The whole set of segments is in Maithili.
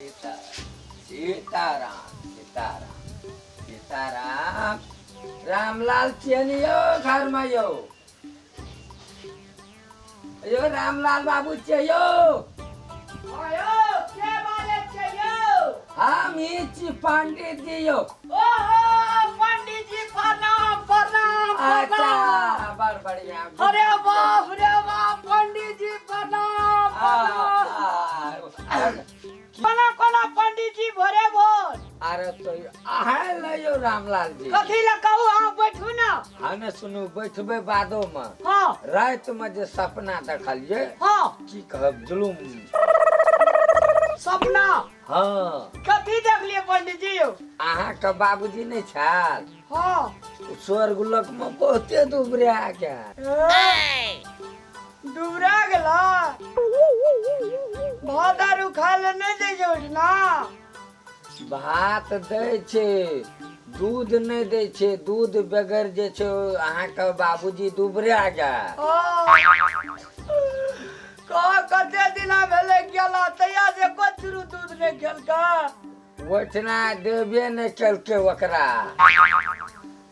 सीताराम सीताराम सीताराम। रामलाल छियै ने यौ घरमे यौ? यौ रामलाल बाबू छियै यौ? आयो के बाजै छियै यौ? हम ई छी पंडित जी यौ। ओहो पंडित जी, प्रणाम प्रणाम। अच्छा। प्रणाम। बड़ बढ़िया। अरे बाप रे बाप, पंडित जी प्रणाम प्रणाम। कोना कोना पंडित जी, भोरे भोर? अरे तो अहाँ लइयो रामलाल जी। कथी लए कहू, अहाँ बैठू ने। हने सुनू, बैठबै बादो में। हाँ। राति में जे सपना देखलियै, की कहब, जुलुम। सपना? हाँ। कथी देखलियै पंडित जी यौ? अहाँके बाबूजी नहि छल? हाँ। स्वर्ग लोक में बहुते दुबरा गेल। दुबरा गेला? भात दारू खाय लए नहि दै छै ओहिठिना? भात दै छै, दूध नहि दै छै। दूध बगैर जे छै अहाँके बाबूजी दुबरा गेल। कह, कते दिना भेलै गेला तैया से एको चूरू दूध नहि खेलका? ओहिठिना देबे नहि केलकै ओकरा।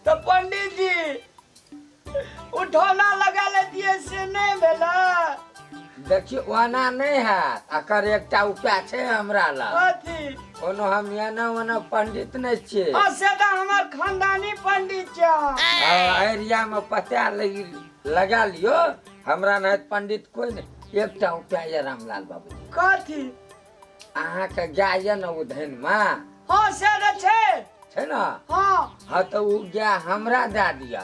तऽ पंडित जी, उठौना लगा लेतियै से नहि भेलै? देखियौ, ओना नहि हैत। एकर एकटा उपाय छै हमरा लग। कथी? कोनो हम एना ओना पंडित नहि छियै। हाँ, से तऽ हमर खानदानी पंडित छै अहाँ। हाँ, एरियामे पता लगा लियौ, हमरा नहि पंडित कोइ नहि। एकटा उपाय यऽ रामलाल बाबू। कथी? अहाँके गाय यऽ ने ओ धनिमा? हाँ, से तऽ छै। छै ने? हाँ। हाँ, तऽ ओ गाय हमरा दए दिअ,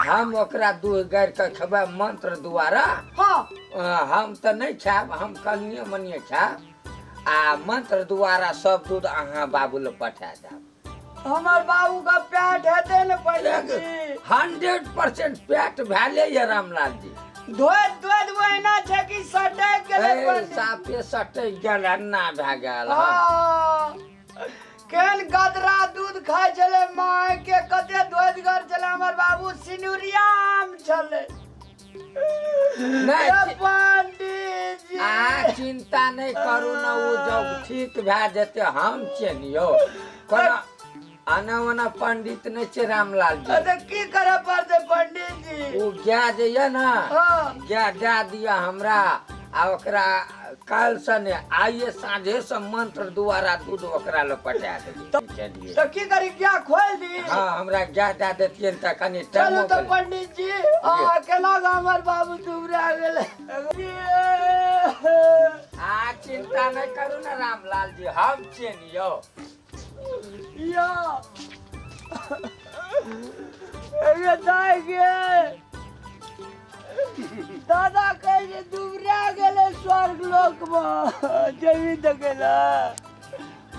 हम ओकरा दूध गारि कऽ खेबै मंत्र द्वारा। हाँ। हम तऽ नहि खायब, हम कनिए मनिए खायब, आ मंत्र द्वारा सब दूध अहाँ बाबू लग पठा देब। हमर बाबू के पेट हेतै ने पंडित जी? 100% पेट भैले यऽ रामलाल जी। धोइत धोइत ओहिना छै कि सटक गेलै पंडित? साफे सटक गेल, अन्ना भए गेल। हाँ। हाँ। केहन गदरा दूध खाइ छलै माय के, कते धोइतगर छलै हमर बाबू, सिनुरिया आम छलै। नहि, ए पंडित जी। अहाँ चिंता नहि करू ने, ओ जब ठीक भए जेतै हम छियै ने यौ। कोनो आना ओना पंडित नहि छै रामलाल जी। तऽ की करऽ पड़तै पंडित जी? ओ गाय जे यऽ ने, गाय दए दिअ हमरा, आ ओकरा काल्हिसँ नहि, आइए साँझेसँ मंत्र द्वारा दूध ओकरा लग पठा देबै। तऽ की करी, गाय खोलि दी? हँ, हमरा गाय दए देतियै तऽ कनि चलू टाइमो तऽ पंडित जी, अहाँ केना कऽ हमर बाबू दुबरा गेलै। आ चिंता नहि करू ने रामलाल जी, हम छियै ने यौ। या अरे दाइ गे, दादा कहै छै दुबरा गेलै स्वर्ग लोकमे, जेबी देखै लए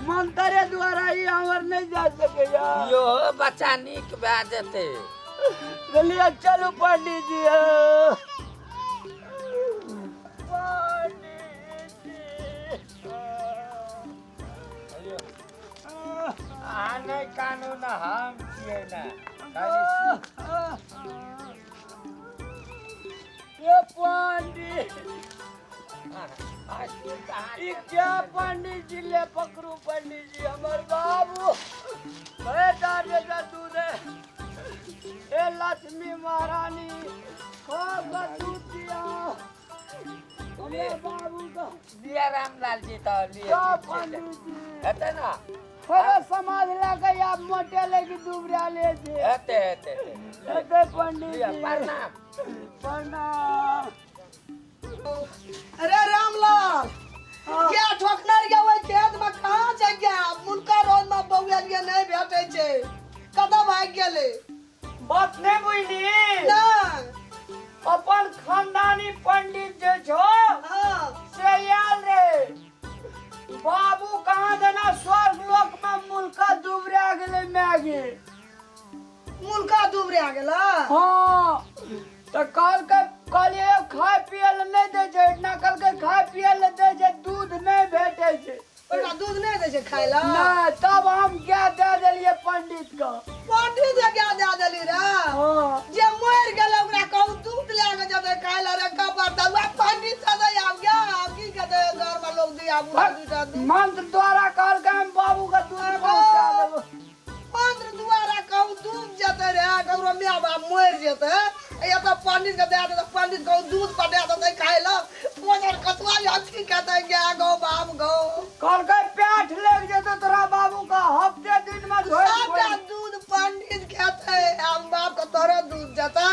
मंतरे द्वारा ई हमर नहि जा सकैया। यो बच्चा नीक भए जेतै। बोलिए, चलू पंडित जी। पंडित जी। अहाँ नहि कानू ने, हम छियै ने। ये पंडित, ई क्या पंडित जी, ले पकड़ू पंडित जी, हमर बाबू भैया जैसा दूध है। ए लक्ष्मी महारानी, खूब का दूध दिया हमरे बाबू का। लिअ रामलाल जी, तऽ लिअ। क्या पंडित जी? हेतै ने? थोड़ा समाज लए के आब मोटे लेके दुबरा ले छै। हेतै हेतै हेतै। हेतै पंडित लिअ, जी। प्रणाम। प्रणाम। अरे रामलाल, क्या ठोकनार के ओहि खेत में कहाँ छै क्या? मुनका रोड में बौएलिए, नहि भेटै छै, कतऽ भागि गेलै? बात नहि बुझली? नहि। अपन खानदानी पंडित जे छौ, से आयल रे, बाबू कहाँ देना स्वर्ग लोक में मुल्का दुबरा गेलै मैगी। मुल्का दुबरा गेला? हाँ, तऽ कहलकै, कहलियै यौ खाय पियै लए नहि दै छै एहिठिना? कहलकै खाय पियै लए दै छै, दूध नहि भेटै छै। ओकरा दूध नहि दै छै खाय लए? नहि। तब हम गाय दए देलियै पंडित के। पंडित के गाय दए देली रे? हाँ। जे मरि गेलै ओकरा कहू दूध लए के जेतै खाय लए रे कबर दउआ? पंडित से आब गाय आब की कहतै? घर में लोग दिया आबू दूटा दूध। मंत्र द्वारा कहलकै हम बाबू के दूध पहुंचा देबो। मंत्र द्वारा कहूँ डूब जेतै रे, ककरो माय बाप मरि जेतै, एतऽ पंडित के दए देतै, पंडित कहूँ दूध पटा देतै खाय लए। ओजर कतुआ अथी खेतै गाय गौ बाप गौ। कहलकै पेट लागि जेतौ तोरा बाबू के, हफ्ते दिन में धोइ। सबटा दूध पंडित खेतै, हम बाप के तोरे दूध जेतै।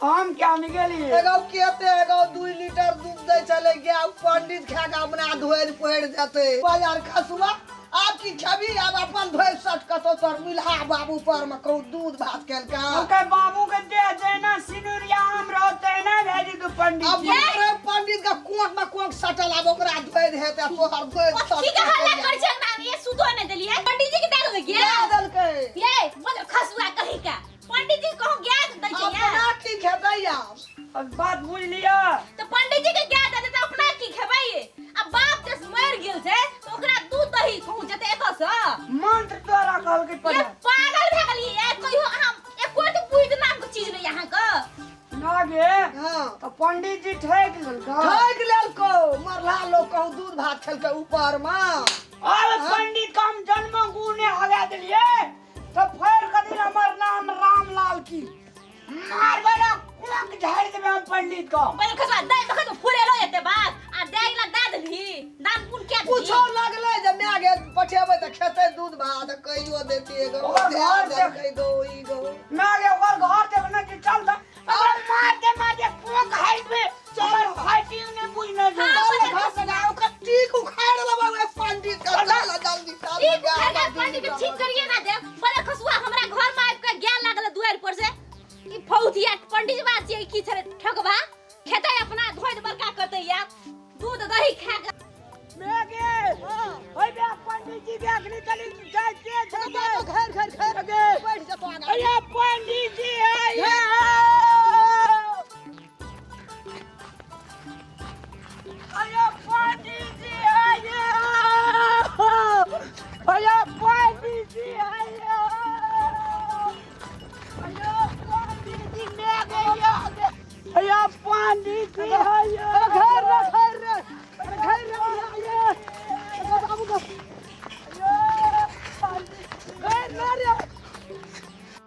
हम क्या नहीं गेलियै? एगो केते एगो 2 लीटर दूध दै छलै गाय, पंडित खा के अपना धोइ पड़ि जेतै। बाजार खसुआ आब की खेबी? आब अपन धोइ सट कतौ तोर मिलहा बाबू पर में कहूँ दूध भात केलका। कहलकै बाबू के देह जहिना सिनुरिया आम रहत तहिना भए जेतौ पंडित आब जी। तोरे पंडित के कोट में कोट सटल, आब ओकरा धोइ हेतै, तोहर धोइ सट। की के हल्ला करै छै अंगना में? ये सुतो नै देलियै पंडित जी के दे देबै गे। दए देलकै। ये बोल खसुआ कहीं का पंडित जी कहूं ज्ञान दै छै या। अपना की खेतै आब? अब बात बुझ लिअ। तो पंडित जी के ज्ञान दे देतै, अपना की खेबै? आ बाप जस मरि गेल छै तो ओकरा दूध दही कहूं जेतै एतऽ सँ? मंत्र द्वारा कहलकै। ये पढ़ा पागल भए गेलियै ये, कहियो अहाँ एको रत्ती बुद्धि नाम के चीज नहि अहाँके। ना गे। हाँ। तो पंडित जी ठकि लेलकै। ठकि लेलकौ मरला लोग, कहूँ दूध भात खेलकै ऊपर में। अब पंडित के हम जन्म गुने हगा देलियै तो फेर कदी हमर नाम रामलाल की मारबै ना कुक झाड़ि देबै हम पंडित को। पहिले खसवा दे तखन तो फुरेलो एते बात आ दे ला दे देलही दान पुन के देलही। पूछो लगलै जे माय गे पठेबै तऽ खेतै दूध भात, कहियो देतियै गो। ओकर घर देलकै गो ई गो। ना गे, ओकर घर देखने छी, चल तऽ ओकरा मारते मारते कुक हाइट पे हमर फाइटिंग नहि बुझने छै। हाँ। चल घर से जा, ओकर टीक उखाड़ लेबै ओहि पंडित के। चल जल्दी चल। ठीक उखाड़ के पंडित के ठीक करिए ना दे। पहिले खसुआ हमरा घर में आबि के ज्ञान लागल दुआरि पर से ई फौजिया पंडित बात छियै की छलै ठकबा खेतै अपना धोइ बड़का करतै या दूध दही खा के। मैं गे होय बे पंडित जी के अखनी चली जाय के छै गे। घर घर घर गे। बैठ जेतो आगाँ। अरे पंडित जी आइए, अरे पंडित जी आइए, अरे पंडित जी आइए, अरे पंडित जी मैं गया, अरे पंडित जी आइए।